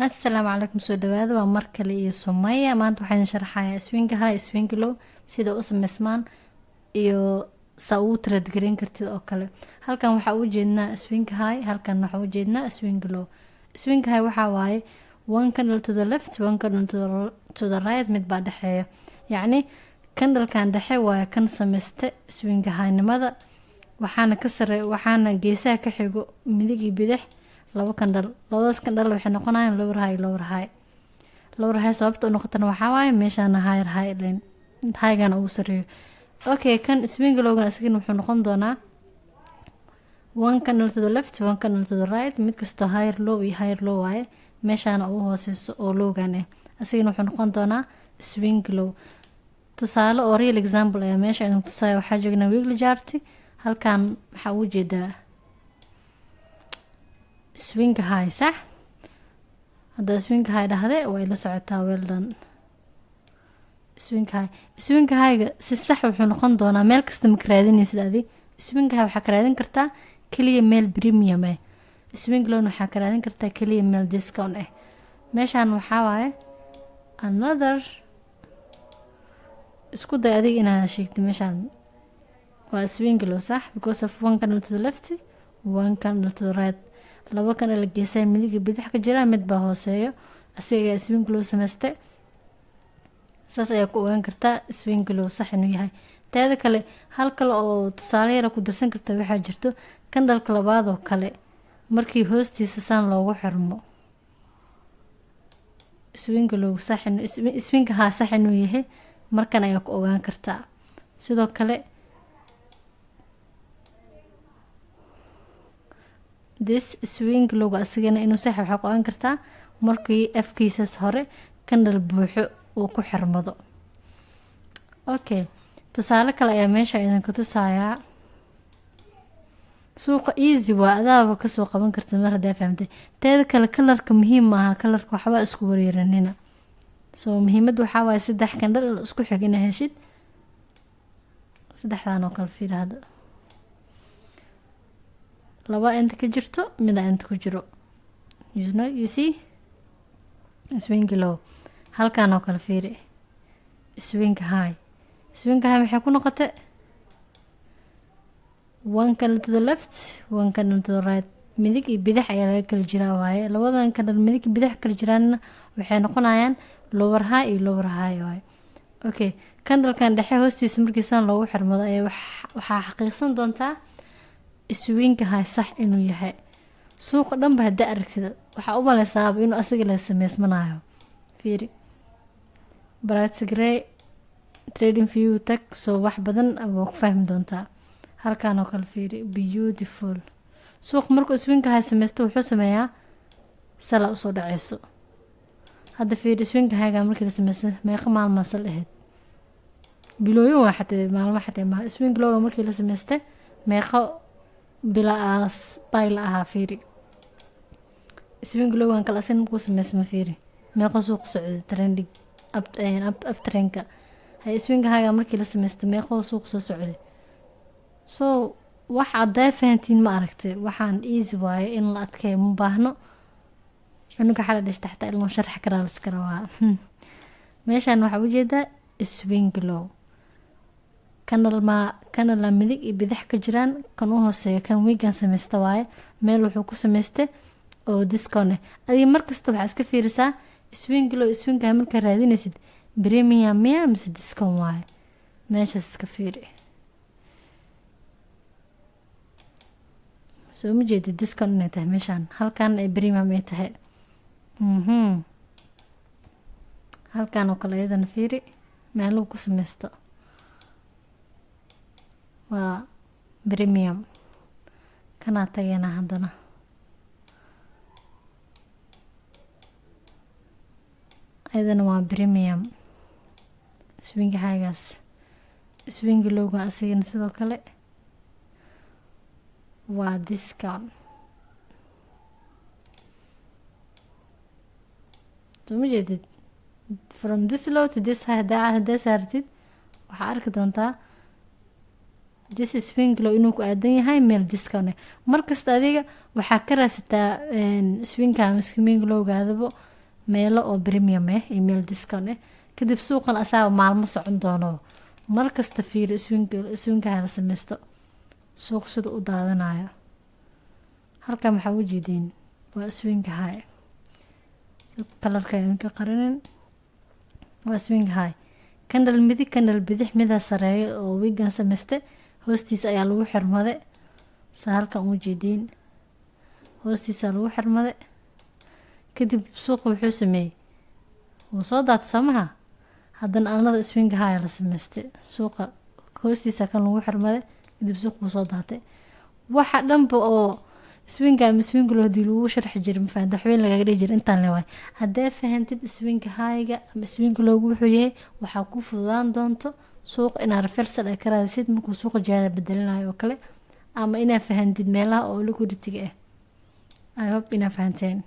Assalaamu calaykum, soo dhawaada, waa mar kale iyo Sumaya. Maanta waxaan idin sharaxayaa swing high, swing low, sida u sameysmaan iyo saa ugu trade gareyn kartid oo kale. Halkan waxaa u jeednaa swing high, halkan waxaa u jeednaa swing low. Swing high waxaa waaye one candle to the left, one candle to the right, mid baa dhexeeya. Yacni candlekan dhexe waaye kan sameysta swing high-nimada, waxaana ka sare, waxaana geesaha ka xigo midig iyo bidix labo candle. Labadaas candle waxay noqonayaan lower high, lower high, lower high. Sababta u noqotana waxaa waaye meeshaana higher high line, highgana ugu sareeyo. Okay, kan swing lowgan isagana wuxuu noqon doonaa one candle to the left, one candle to the right, mid kastoo higher low iyo higher low waaye, meeshaana ugu hooseyso oo lowgan ah, isagana wuxuu noqon doonaa swing low. Tusaale oo real example ayaa meesha idin tusaya. Waxaa joognaa weekly chart. Halkan waxaa ugu jeedaa swing high, sax? Haddaa swing high dhahde, way la socotaa. Well done. Swing high, swing highga si sax wuxuu noqon doonaa, meel kasta ma ka raadinaysid adi. Swing high waxaa ka raadin kartaa keliya meel premium ah. Swing low waxaa ka raadin kartaa keliya meel discount ah. Meeshaan waxaa waaye another. Isku day adiga inaad sheegtay meeshaan waa swing low, sax? Because of one candle to the left, one candle to the right, laba candle geesaha midig iyo bidix ka jira, mid baa hooseeyo, asiga swing low samaystay. Saas ayaa ku ogaan kartaa swing low sax inuu yahay. Teeda kale, hal kale oo tusaale yara ku darsan karta waxaa jirto: candleka labaad oo kale markii hoostiisa saan loogu xirmo, swing low sax, swing high sax inuu yahay markan ayaa ku ogaan kartaa. Sidoo kale this swing lowga asigana inuu sax waxaa ku ogaan kartaa markii afkiisas hore candle buuxo uu ku xirmado. Okay, tusaale kale ayaa meesha idinka tusayaa. Suuqa easy waa, adaaba kasoo qaban karta mar haddaa fahamtay. Teeda kale, colorka muhiim maaha, colorka waxba isku wareeranina. So muhiimadda waxaa waaye saddex candle isku xig ina heshid, saddexdan oo kale. Fiir hadda, laba inta ka jirto, mida inta ku jiro. You know, you see swing low. Halkan oo kale fiiri, swing high. Swing high maxay ku noqotay? One candle to the left, one candle to the right, midig iyo bidix ayaa laga kala jiraa waaye. Labadan candle midig iyo bidix kala jiraanna waxay noqonayaan lower high iyo lower high waaye. Okay, candlekan dhexe hoostiisa markiisaan loogu xirmado ayaa waxaa xaqiiqsan doontaa swing high sax inuu yahay. Suuqa dhanba haddaa aragtida, waxaa u maleysaaba inuu asaga la sameysmanayo. Fiiri brightgrey TradingView tag, soo wax badan waa ku fahmi doontaa. Halkan oo kale fiiri, beautiful. Suuq markuu swing high sameysto, wuxuu sameeyaa sala usoo dhaceyso. Hadda fiiri, swing highga markii la sameysta meeqa maalmaa sal ahayd? Bilooyin waa, xatee maalmo xatee maha. Swing lowga markii la sameystay meeqo bila aas bay la ahaa? Fiiri swing lowgan kale, asin markuu sameysma, fiiri meeqo suuq socday, trending up trendka hay. Swing highga markii la sameystay meeqo suuq soo socday? So wax haddaa fahantiin, ma aragtay, waxaan easy waaye, in la adkeeyo ma baahno. Cunuga xala dhishta xataa ilmo sharxi karaa la iska rabaa. Meeshaan waxaa ujeedaa swing low. Candle ma candle midig iyo bidix ka jiraan, kan u hooseeya, kan wickgan sameysta waaye, meel wuxuu ku sameystay oo discount ah. Adiga markasta waxaa iska fiirisaa swing low, swing high markaa raadinaysid, premium miya mise discount waaye? Meeshaas iska fiiri. Soo ma jeedid discount inay tahay meeshaan, halkan ay premium ay tahay? Halkan oo kale iyadana fiiri, meeluhu ku sameysto waa premium. Kanaa tageena haddana, iyadana waa premium swing highgaas. Swing lowga asigana sidoo kale waa discount. Soo ma jeedid? From this low to this high haddaa saartid, waxaa arki doontaa this swing low inuu ku aadan yahay meel discount ah. Markasta adiga waxaa ka raadsataa swingka ama swing lowgaadaba. Meelo oo premium ah iyo meel discount ah. Kadib suuqan asaaba maalmo socon doono. Markasta fiiri swing high la sameysto, suuq sida u daadanayo. Halkan waxaa ujeediin waa swing high. Colorka idinka qarinin, waa swing high. Candle midig, candle bidix, midaa sareeyo oo wickan sameyste hoostiisa ayaa lagu xirmade. Saa halkan ugu jeediin, hoostiisa lagu xirmade. Kadib suuqa wuxuu sameeyey? Wuu soo daatay, soo maha? Haddana another swing high la sameystay, suuqa hoostiisa kan lagu xirmade. Kadib suuqa wuu soo daatay. Waxa dhanba oo swing ama swing low hadii lagu sharxi jiray, mafahanta, waxweyn lagaga dhigi jiray intaan le waay. Haddee fahantid swing highga ama swing lowgu wuxuu yahay, waxaa ku fududaan doonto suuqa inaad reversal ay ka raadisid markuu suuqa jihada bedelinayo oo kale, ama inaad fahantid meelaha oo liquidity-ga ah. I hope inaad fahanteen.